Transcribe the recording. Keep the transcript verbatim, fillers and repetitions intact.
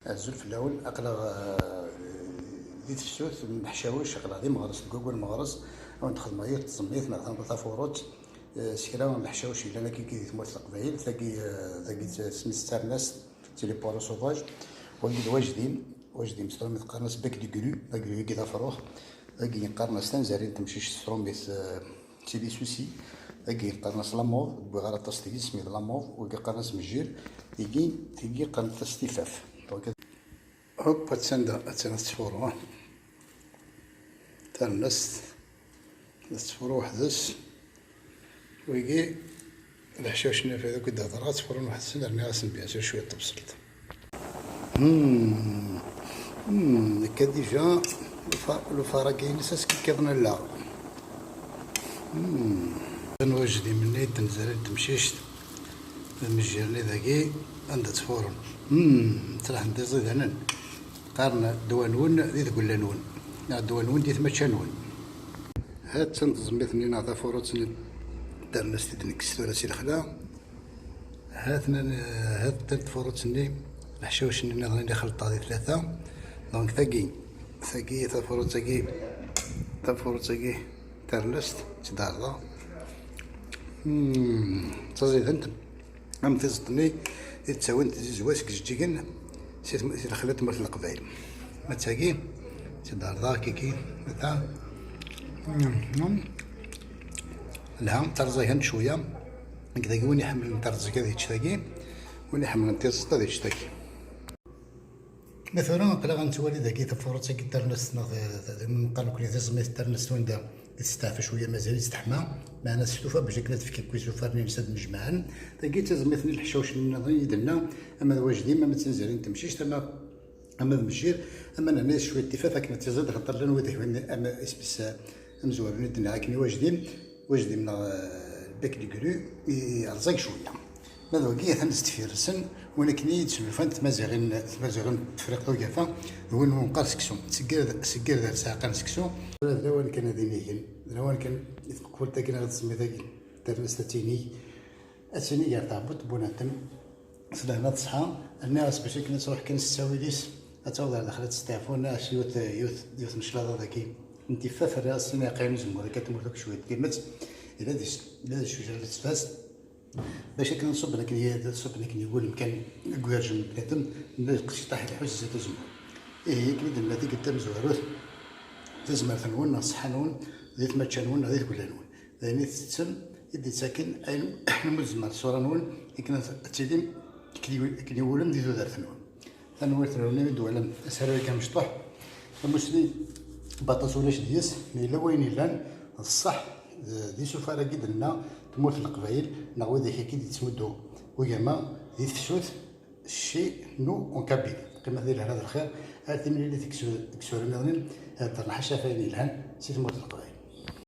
Azul fell-awen, aql-aɣ eh, di tefsut n leḥcawec, aql-aɣ di Meɣres, deg waggur n Meɣres, ad wen-d-xedmeɣ yiwet n tẓemmit neɣ tameṭṭut tafurut eh, s kra n leḥcawec yellan akka di tmurt n Leqbayel, tagi eh, tagi tesmi-s d tarnast, c'est les poireaux sauvages, wagi d wajdim, wajdim s tṛumit qqaren-as bec de grue, d agruyagi d afrux, dagi qqaren-as tanzarin n temcict s tṛumit eh, c'est des soucis, dagi qqaren-as lamuḍ, ur wwiɣ ara aṭas deg-s, mi d lamuḍ, wagi qqaren-as mejjir, tigi tigi qqaren-as tifaf. Donc, hop, attan da, attan ad tettfuru, ah. Tarnast, ad tettfuru weḥd-s. Wigi, leḥcawec-nni ɣef akk i d-hedreɣ, ad ttfurun weḥd-sen, rniɣ-asen bien sûr cwiṭ n tebṣelt. Hmm. Hmm, akka déjà, lufa-, lufarag-ines askikiḍen allaɣ. Hmm. N wajdim-nni, d tanzari n temcict, d mejjir-nni dagi, anda ttfuren. Hmm, ttraḥen d iẓidanen. Qqaren ddwa-nwen di tgella-nwen, neɣ ddwa-nwen di tmačča-nwen. Ha-tt-an tẓemmit-nni neɣ tafurut-nni, tarnast i d-nekkes tura si lexla. Ha-ten-an, ha-tent-an tfurut-nni, leḥcawec-nni nniḍen i xelṭeɣ di tlata. Donc tagi, tagi tafurut-agi, tafurut-agi tarnast, tt-id-ɛerḍeɣ. Hmm, d taẓidant am tiẓeṭ-nni i d-ttawin tzizwa seg ijeǧǧigen si tm-, si lexla n tmurt n Leqbayel. Ma d tagi, tt-id-ɛerḍeɣ kiki, ata. Hmm, hmm. Lha, terẓa kan cwiya. Nekk dagi win iḥemmlen terẓeg ad yečč tagi, win iḥemmlen tiẓeṭ ad yečč tagi. Ma tura aql-aɣ nettwali dagi tafurut-agi n tarnast neɣ d, d, d, neqqar nekkni tiẓmit n tarnast wanda i testeɛfa cwiya mazal-itt teḥma, meɛna testufa bac akken ad tefk akk isufar-nni-ines ad mjemɛen. Tagi d tiẓmit n leḥcawec nniḍen i d-tenna, ama d wajdim, ama d tanzarin n temcict, ama, ama d mejjir, ama nerna-yas cwiṭ tifaf akken ad tt-iẓid, xaṭer llan wid ihwan ama isem-is amezwaru-nni d-nniɣ akken i wajdim, wajdim neɣ, eh, bec de grue, yerẓag cwiya. Ma d wagi atan s deffir-nsen, win akken i d-snulfan tmaziɣin, tmaziɣin n Tefriqt Ugafa, d win umi neqqar seksu. Seg yir, seg yir dar sɛiqan seksu. Tura d lawan kan ad inigen, d lawan kan i tmeqfult-agi neɣ tsemmiḍt-agi, tarmest ad tinig, ad tinig ar tɛebbuḍt n Bunatem, s lehna d ṣṣeḥḥa, rniɣ-as bac akken ad truḥ kan s ttawil-is, ad taweḍ ar daxel ad testeɛfu, rniɣ-as yiwet, yiwet, yiwet n cclaḍa dagi n tifaf, rniɣ-as sin iɛeqqiyen n uzemmur, akka tmurt akk cwiṭ timet, ila d, ila d ccujer ad tettfas. Bac akken ad ṣubben akken i, ad ṣubben akken yugul mkan deg ugerjem n bnadem, nna lqecṭaḥ ilḥu s zzit uzemmur. Ihi, akken i d-nenna tikkelt tamezwarut, tazmert-nwen neɣ ṣṣeḥḥa-nwen di tmačča-nwen neɣ di tgella-nwen. D ayen i tettettem i d-ittaken ayen umi tzemmer ṣṣura-nwen akken ad tilim akken iwu-, akken iwulem di tudert-nwen. Tanwirt-nwen imi d-twalam asaru-agi amecṭuḥ, tamusni baṭas ulac deg-s, ma yella wayen yellan d ṣṣeḥ, d, d isufar-agi d-nenna tmurt n Leqbayel, neɣ widak-agi d-yettmuddu ugama di tefsut, chez nous en Kabylie. Qqimet di lehna d lxir, ar timlilit deg isu-, deg isura nniḍen, heddren ḥaca ɣef wayen yelhan si tmurt n Leqbayel.